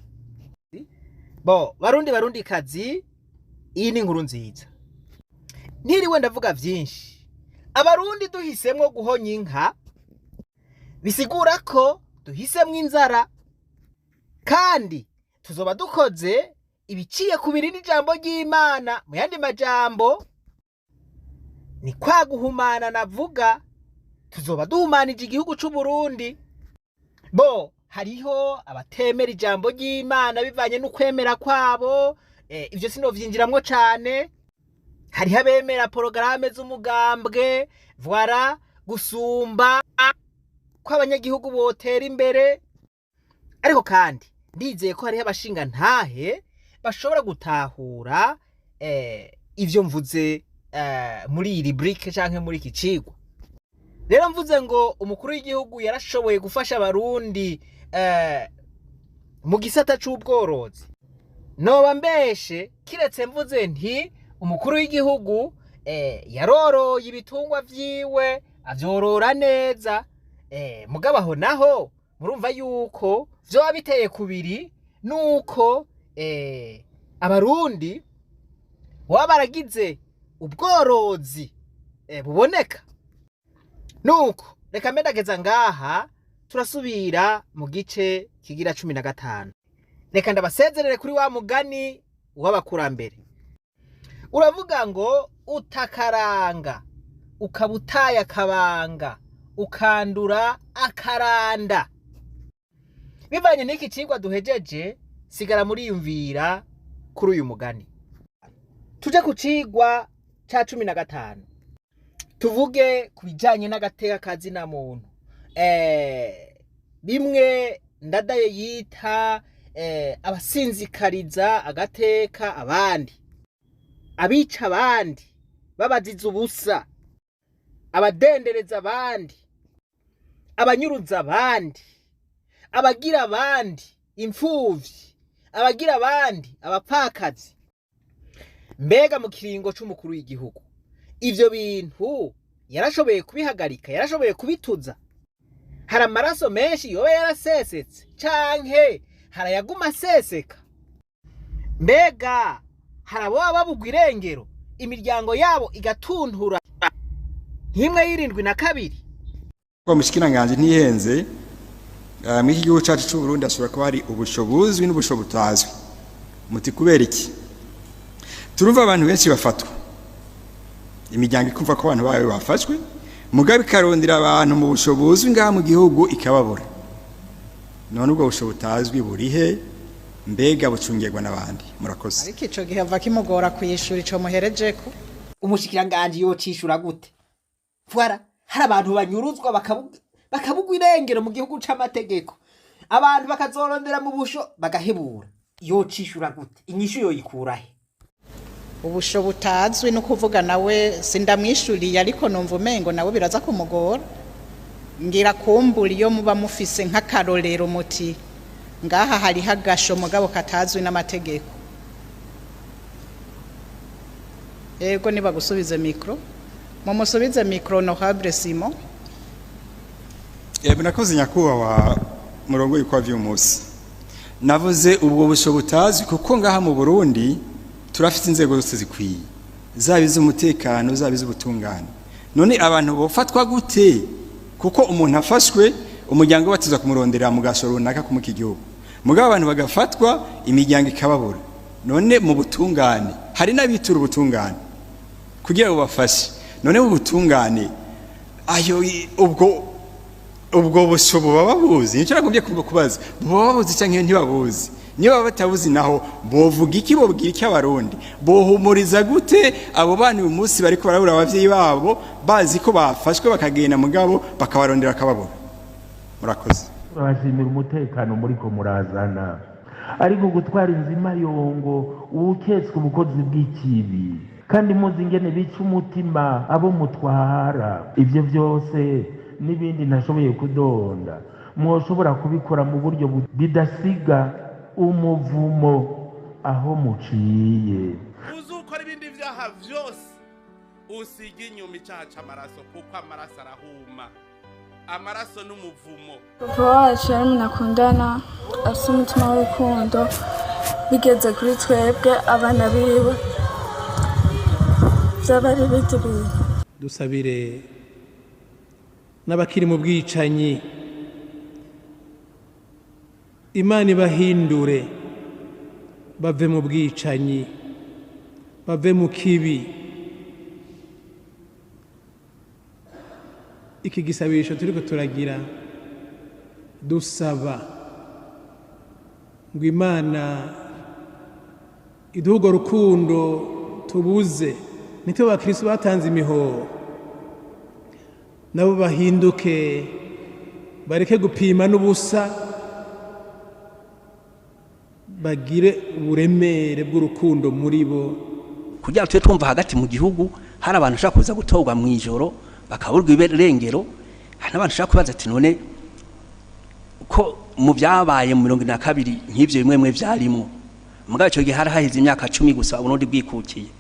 Bo Barundi Barundi kazi, iyi ni inkuru nziza. Ntiriwe ndavuga vyinshi. Abarundi duhisemwo guhonya inka bisigura ko duhisemwo inzara, kandi tuzoba dukoze ibiciye ku biri n'ijambo ry'Imana. Mu yandi majambo ni kwa guhumana navuga, tuzoba duhumanije igihugu c'u Burundi. Bo hariho abatemera ijambo ry'Imana bivanye n'ukwemera kwabo, ivyo sinovyinjiramwo cane. Hariho abemera porogaramu z'umugambwe, voilà, gusumba ko abanyagihugu botera imbere. Ariko kandi ndizeye ko hariho abashinga ntahe bashobora gutahura ivyo mvuze muri iyi rubrique canke muri iki cigwa. Rero mvuze ngo umukuru w'igihugu yarashoboye gufasha abarundi mu gisata c'ubworozi, noba mbeshe kiretse mvuze nti umukuru w'igihugu yaroroye ibitungwa vyiwe avyorora neza. Mugabo aho naho murumva yuko vyoba biteye kubiri nuko abarundi baba baragize ubworozi buboneka. Nuko reka mbendageza ngaha, turasubira mu gice kigira 15. Reka ndabasezerere kuri wa mugani w'abakurambere. Uravuga ngo utakaranga ukaba utaye akabanga ukandura akaranda. Bivanye n'iki cigwa duhejeje, sigara muriyumvira kuri uyu mugani. Tuje ku cigwa ca 15, tuvuge ku bijanye n'agateka ka zina muntu. Bimwe Ndadaye yita abasinzikariza agateka abandi, abica abandi babaziza ubusa, abadendereza abandi, abanyuruza abandi, abagira abandi imfuvyi, abagira abandi abapfakazi. Mbega mu kiringo c'umukuru w'igihugu ivyo bintu yarashoboye kubihagarika, yarashoboye kubituza? Hari amaraso menshi yoba yarasesetse canke harayaguma aseseka? Mbega hari aboba babugwa irengero imiryango yabo igatuntura nk'imwe y'72? Kwa mushikiranganji ntihenze, muri iki gihugu cacu c'u Burundi hashobora kuba hari ubusho buzwi n'ubusho butazwi. Muti kubera iki? Turumva abantu benshi bafatwa, imiryango ikumva ko abantu bayo bafashwe, mugabe ikarondera abantu mu busho buzwi ngaha mu gihugu ikababura. None ubwo busho butazwi burihe? Mbega bucungirwa n'abandi? Murakoze. Ariko ico gihe ava kimugora kuyishura ico muherejeko. Umushikiranganji yocishura gute? Voilà, hari abantu banyuruzwa bakabugwa irengero mu gihugu c'amategeko, abantu bakazorondera mu busho bagahebura. Yocishura gute? Inyishu yoyikurahe? Ubusho butazwi no kuvuga nawe sindamwishuriye, ariko numva umengo nawe biraza kumugora. Ngira kumbura iyo muba mufise nk'akarorero muti ngaha hariho agasho mugabo katazwi n'amategeko. Ego, nibagusubize micro, mumusubize micro, honorable Simon. Murakoze nyakubahwa murongo w'ibikwa vy'umunsi. Navuze ubwo busho butazwi kuko ngaha mu Burundi turafite inzego zose zikwiye, zaba iz'umutekano, zaba iz'ubutungane. None abantu bofatwa gute? Kuko umuntu afashwe, umuryango batiza kumurondera mu gasho runaka kumuka igihugu, mugabo abantu bagafatwa imiryango ikababura. None mu butungane hari n'abitura ubutungane kugira ngo bafashe. None mu butungane ayo ubwo busho buba babuzi? Nicyo nagombye kubaza: buba babuzi canke ntibabuzi? Niba baba batabuzi naho bovuga iki? Bobwira iki Abarundi? Bohumuriza gute abo bana uyu munsi bariko barabura abavyeyi babo, bazi ko bafashwe bakagenda, mugabo bakabarondera bakababura? Murakoze. Turabashimira umutekano muriko murazana, ariko gutwara inzimayongo uwuketswe ubukozi bw'ikibi, kandi muzi ingene bica umutima abo mutwara, ibyo byose n'ibindi ntashoboye kudonda, mwoshobora kubikora mu buryo bidasiga umuvumo aho muciye. Uzukora ibindi vyaha vyose usiga inyuma icaha c'amaraso, kuko amaraso arahuma, amaraso n'umuvumo. Papa wacu yari umuntu akundana, afite umutima w'urukundo. Bigeze kuri twebwe abana biwe byaba ari ibindi bintu. Dusabire n'abakiri mu bwicanyi, Imana ibahindure bave mu bwicanyi, bave mu kibi. Iki gisabisho turiko turagira, dusaba ngo Imana iduhe urwo rukundo tubuze. Nitwe bakristo batanze imihoro, nabo bahinduke, bareke gupima n'ubusa, bagire uburemere bw'urukundo muri bo. Kugira tube twumva hagati mu gihugu hari abantu bashobora kuza gutorwa mu ijoro bakaburwa ibirengero, hari n'abantu bashobora kubaza ati none ko mu byabaye mu 72 nk'ivyo bimwe mwe vyarimo, mugabo ico gihe hari haheze imyaka 10 gusa Uburundi bwikukiye,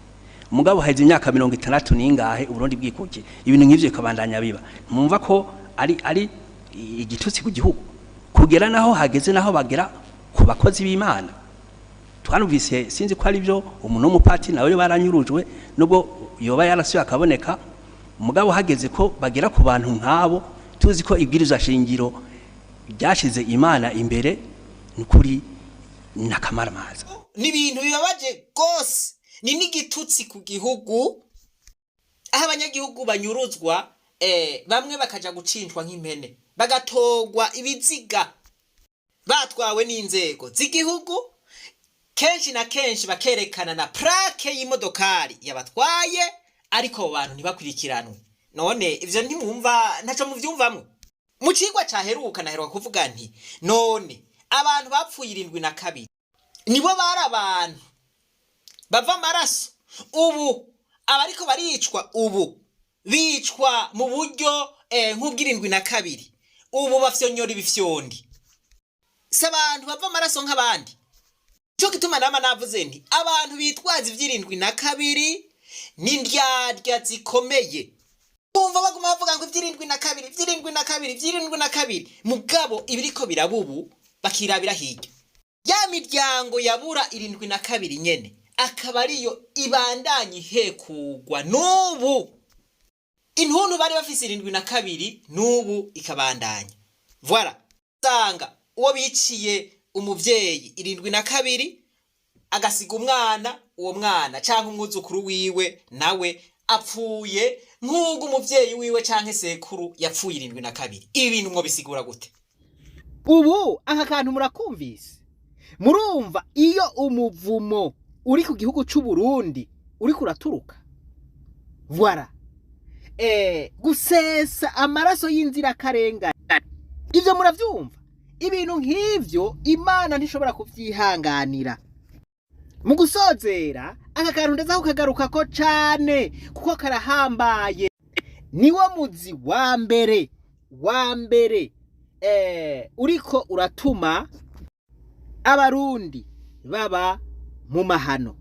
mugabo haheze imyaka 60 n'ingahe Uburundi bwikukiye, ibintu nk'ivyo bikabandanya biba. Mwumva ko ari igitutsi ku gihugu, kugera naho hageze naho bagera ku bakozi b'Imana. Twanumvise, sinzi ko ari byo, umuntu w'umupati nawe baranyurujwe, nubwo yoba yarasuye akaboneka, mugabo hageze ko bagera ku bantu nk'abo, tuzi ko ibwirizwa shingiro ryashize Imana imbere, nukuri nakamaramaza. Ni ibintu bibabaje rwose, ni n'igitutsi ku gihugu, aho abanyagihugu banyuruzwa, bamwe bakaja gucinjwa nk'impene, bagatogwa ibiziga batwawe n'inzego z'igihugu, kenshi na kenshi bakerekana na plaque y'imodokari yabatwaye, ariko abo bantu ntibakurikiranwe. None ivyo ntimwumva? Ntaco muvyumvamwo? Mu cigwa caheruka naheruka kuvuga nti none abantu bapfuye 72 nibo bari abantu bava amaraso? Ubu abariko baricwa ubu bicwa mu buryo nk'ubw'72, ubu bafyonyora ibifyondi, si abantu bava amaraso nk'abandi. Cyo gituma nama navuze nti abantu bitwaza ivy' 72 n'indyarya zikomeye. Bumva baguma bavuga ngo ivy' 72, ivy' 72, ivy' 72, mugabo ibiriko birabubu bakirabira hirya. Ya miryango yabura 72 nyene akaba ariyo ibandanya ihekugwa n'ubu. Intuntu bari bafise 72 n'ubu ikabandanya. Voilà, usanga uwo biciye umuvyeyi 72 agasiga umwana, uwo mwana canke umwuzukuru wiwe nawe apfuye nk'ubwo umuvyeyi wiwe canke sekuru yapfuye 72. Ibi bintu mwo bisigura gute? Ubu aka kantu murakumvise? Murumva iyo umuvumo uri ku gihugu c'u Burundi uriko uraturuka. Voilà. Gusesa amaraso y'inzirakarengane, ivyo muravyumva? Ibintu nk'ivyo Imana ntishobora kuvyihanganira. Mu gusozera, aka kantu ndaza kukagarukako cane kuko karahambaye. Niwo muzi wa mbere wa mbere uriko uratuma Abarundi baba mu mahano.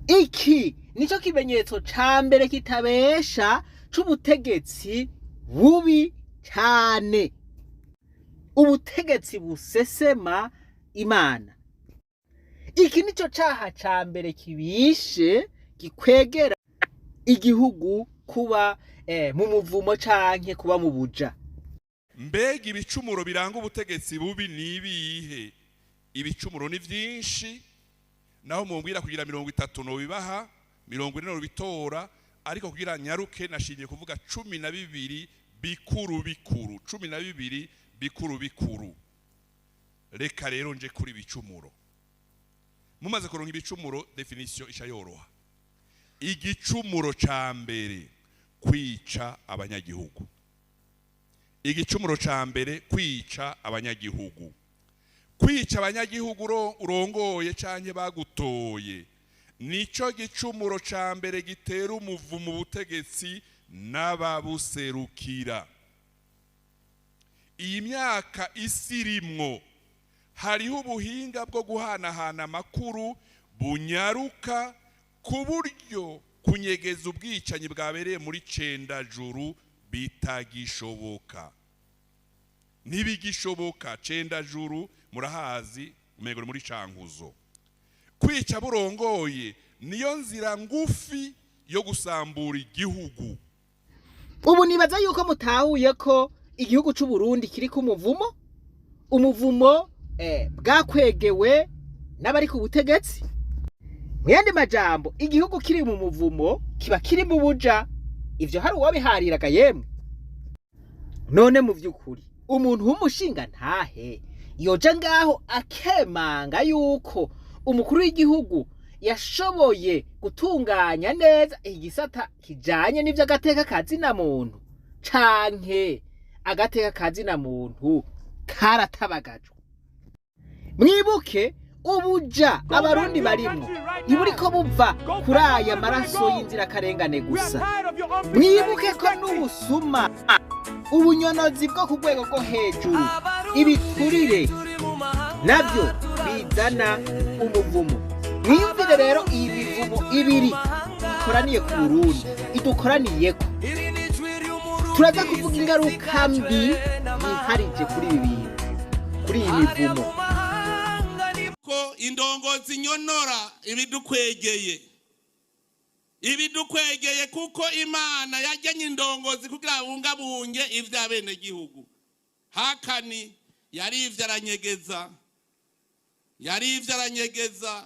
Iki nico kimenyetso ca mbere kitabesha c'ubutegetsi bubi cane, ubutegetsi busesema Imana. Iki nico caha ca mbere kibishe gikwegera igihugu kuba mu muvumo canke kuba mu buja. Mbega ibicumuro biranga ubutegetsi bubi ni ibihe? Ibicumuro ni byinshi, naho mumbwira kugira 30 nobibaha, 40 nobitora, ariko kugira nyaruke nashimye kuvuga 12 bikuru bikuru, 12 bikuru bikuru. Reka rero nje kuri bicumuro. Mumaze kuronka ibicumuro, définition isha yoroha. Igicumuro ca mbere, kwica abanyagihugu. Igicumuro ca mbere, kwica abanyagihugu. Kwica abanyagihugu urongoye canke bagutoye nico gicumuro ca mbere gitera umuvumo ubutegetsi n'ababuserukira. Iyi myaka isirimwo hariho ubuhinga bwo guhanahana amakuru bunyaruka ku buryo kunyegeza ubwicanyi bwabereye muri Cendajuru bitagishoboka. Ntibigishoboka. Cendajuru murahazi, umengo muri Cankuzo. Kwica burongoye niyo nzira ngufi yo gusambura igihugu. Ubu nibaza yuko mutahuye ko igihugu c'u Burundi kiri ku muvumo, umuvumo bwakwegewe n'abari ku butegetsi. Mu yandi majambo, igihugu kiri mu muvumo kiba kiri mu buja. Ivyo hari uwabihariraga yemwe? None mu vy'ukuri umuntu w'umushinga ntahe yoja ngaho akemanga yuko umukuru w'igihugu yashoboye gutunganya neza igisata kijanye n'ivy'agateka kazina muntu, canke agateka kazina muntu karatabagajwe? Mwibuke ubuja Abarundi barimwo ntiburiko buva kuri aya maraso y'inzirakarengane gusa. Mwibuke ko n'ubusuma, ubunyonozi bwo ku rwego rwo hejuru, ibiturire navyo bizana umuvumo. Mwiyumvire rero iyi mivumo ibiri ikoraniye ku Burundi, idukoraniyeko. Turaza kuvuga ingaruka mbi yiharije kuri ibi bintu, kuri iyi mivumo. Ko indongozi nyonora ibidukwegeye, ibidukwegeye, kuko Imana yagenye indongozi kugira bungabunge ivy'abenegihugu. Hakani yarivye aranyegeza, yarivye aranyegeza.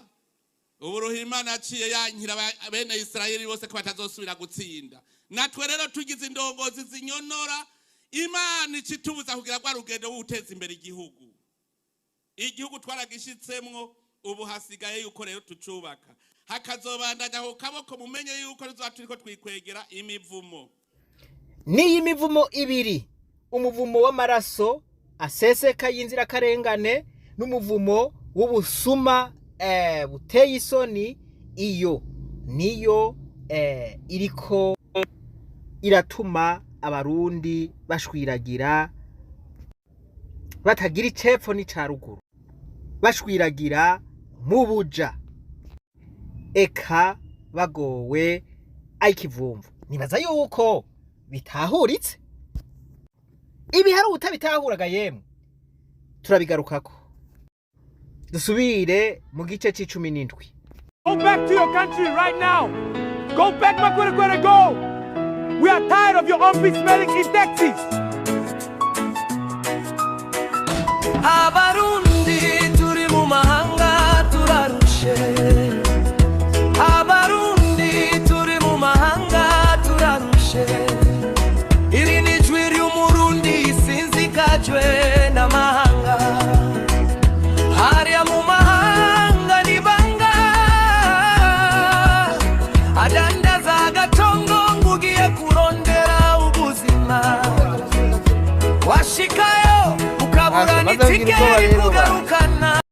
Ubu Imana yaciye yankira bene Isirayeli bose ko batazosubira gutsinda. Natwe rero tugize indongozi zinyonora, Imana icitubuza kugira rwa rugendo w'uteza imbere igihugu. Igihugu twaragishitsemwo, ubu hasigaye yuko rero tucubaka, hakazobandanya ku kaboko. Mumenye yuko tuzoba turiko twikwegera imivumo. N'iyi mivumo ibiri, umuvumo w'amaraso aseseka y'inzirakarengane n'umuvumo w'ubusuma buteye isoni, iyo niyo iriko iratuma Abarundi bashwiragira batagira icepfo n'ica ruguru, bashwiragira mu buja, eka bagowe ayikivumvu. Nibaza yuko bitahuritse. Ibi hari utabitahuraga yemwe? Turabigarukako. Dusubire mu gice c'17. Go back to your country right now. Go back, Makwerekwere, go. We are tired of your armpit smelling in taxis. Abarundi turi mu mahanga turarushe, Abarundi turi mu mahanga turarushe. Iri ni ijwi ry'Umurundi sinzikajwe n'amahanga. Baza kugira ubwoba rero.